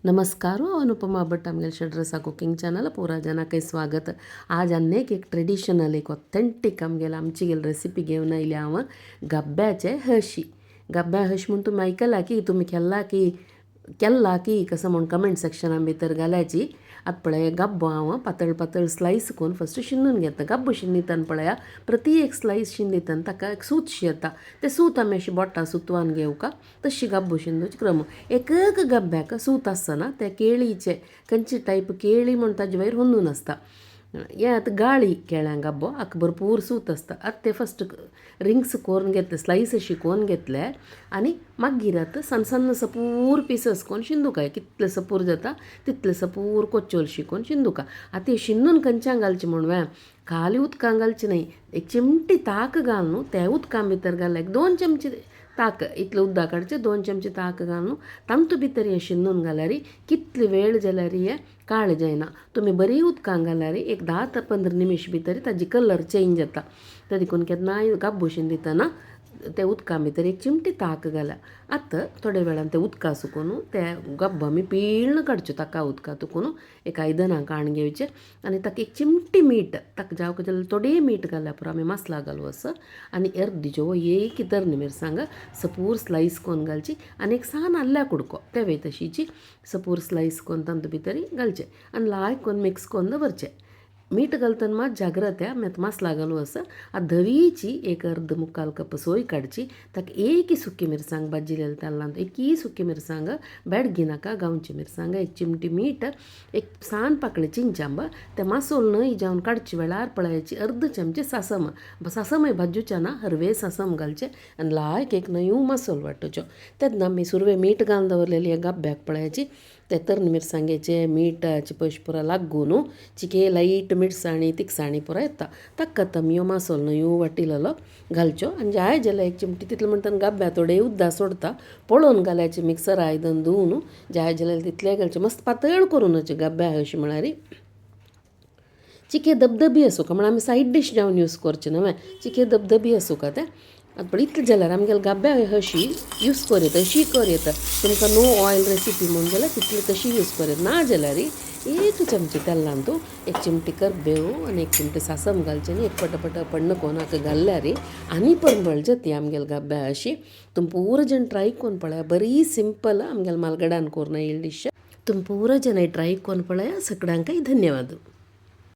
नमस्कार, अनुपमा भट्ट आमगेले षड्रसा cooking channel पुरा जनाक स्वागत। आज आनी एक ट्रेडिशनल एक ऑथेंटीक आमगेले आमची गेल रेसिपी घेवन आयली हांव, गब्ब्याचे हशी। गब्ब्या हशी म्हूण तुमी आयकला की तुमी केल्ला की केल्ला की कसं म्हूण कमेंट सेक्शनान भितर घालायची। आतां पळय गब्बो हांव पातळ पातळ स्लायस करून फस्ट शिंदून घेता। गब्बो शिंदितान पळया प्रति एक स्लायस शिंदितान ताका एक सूत शी येता, तें सूत आमी अशी बोटां सुतवान घेवका तशी गब्बो शिंदूची क्रम। एक एक गब्ब्याक सूत आसना, ते केळीचे खंयची टायप केळी म्हूण ताजे वयर हुंदून आसता। हें आतां गाळी केळ्यां गब्बो हाका भरपूर सूत आसता। आतां ते फस्ट रिंग्स करून घेतले, स्लायस अशी करून घेतले आनी मागीर आतां सन्न सन्न सपूर पिसस करून शिंदुका, कितले सपूर जाता तितले सपूर कोच्चोल शिकोवन शिंदुका। आतां शिंदून खंयच्यान घालचें म्हूण वे खाली उदकां घालचें न्हय, एक चिमटी ताक घालून ते उदकां भितर घाल, एक 2 चमचे ताक इतलें उदक काडचें, 2 चमचे ताक घालून तातूंत भितर हें शिंदून घाल्यार कितले वेळ जाल्यार हें काळें जायना। तुमी बरी उदकां घाल्यार एक 10 ते 15 निमिश भितर ताजी कलर चेंज जाता। ते देखून केन्नाय गब्बो शिंदितना ते उदका भितर एक चिमटी ताक घाल्या। आतां थोडे वेळान ते उदका सुकून ते गब्बो आमी पिळून काडच्यो, ताका उदका तुकून एक आयदनां काण घेवचें आनी ताका एक चिमटी मीठ, ताका जावक जाल्यार थोडें मीठ घाल्यार पुरो, आमी मसाला घालू असो। आनी अर्दी ज्यो एक तरणी मिरसांग सपूर स्लायस करून घालची आनी एक सान आल्ल्या कुडको तेवय तशीची सपूर स्लायस करून तातूंत भितर घालचें आनी लायक करून मिक्स करून दवरचें। मीठ घालतना मात जाग्रत आमी आतां मसाला घालू असो। आतां धवीची एक अर्द मुक्काल कप सोय काडची, ताका एक सुकी मिरसांग भाजिल्ले तेलांत एकही सुकी मिरसांग बेडगी नाका, गांवची मिरसांग, एक चिमटी मीठ, एक सान पाकळी चिंचांब, ते मासोल न्हय जावन काडचे वेळार पळयाची अर्द चमचे सासम, सासमय भाजूचे ना, हरवे सासम घालचें आनी लायक एक नयूं मासोल वांटूच्यो। तेन्ना आमी सुरवे मीठ घालून दवरलेली गब्ब्याक पळयाची ते तरणी मिरसांगेचे मिठाचे पयशे पुरा लागून चिके लायट मिरसाणी तिखसाणी पुरा येता। ताका आतां आमी मासोल न्हय वाटिलेलो घालच्यो आनी जाय जाल्यार एक चिमटी तितले म्हणटा गब्ब्या थोडे उद्दा सोडता पळोवन घालायचे, मिक्सर आयदन धुवन जाय जाल्यार तितले घालचे, मस्त पातळ करून गब्ब्या अशी म्हळ्यार चिके धबधबी आसूं म्हळ्यार आमी सायड डीश जावन यूज करचे न्हय, चिके धबधबी आसूं का तें। आतां पळय इतलें जाल्यार आमगेले गब्ब्या अशी यूज कर येता, अशी कर येता। तुमकां नो ऑयल रेसिपी म्हूण जाल्यार तितली तशी यूज कर येता, ना जाल्यार एक चमचे तेलांत एक चिमटी करबेव आनी एक चिमटी सासम घालचें आनी एक पटपट पण्ण कोनाक घाल्यार आनी परमळ जाता आमगेले गब्ब्या अशी। तुमी पुरो जण ट्राय करून पळया, बरी सिंपल आमगेले मालगडान करून येयली डिश। तुमी पुरो जण ट्राय करून पळया। सगळ्यांकय धन्यवाद।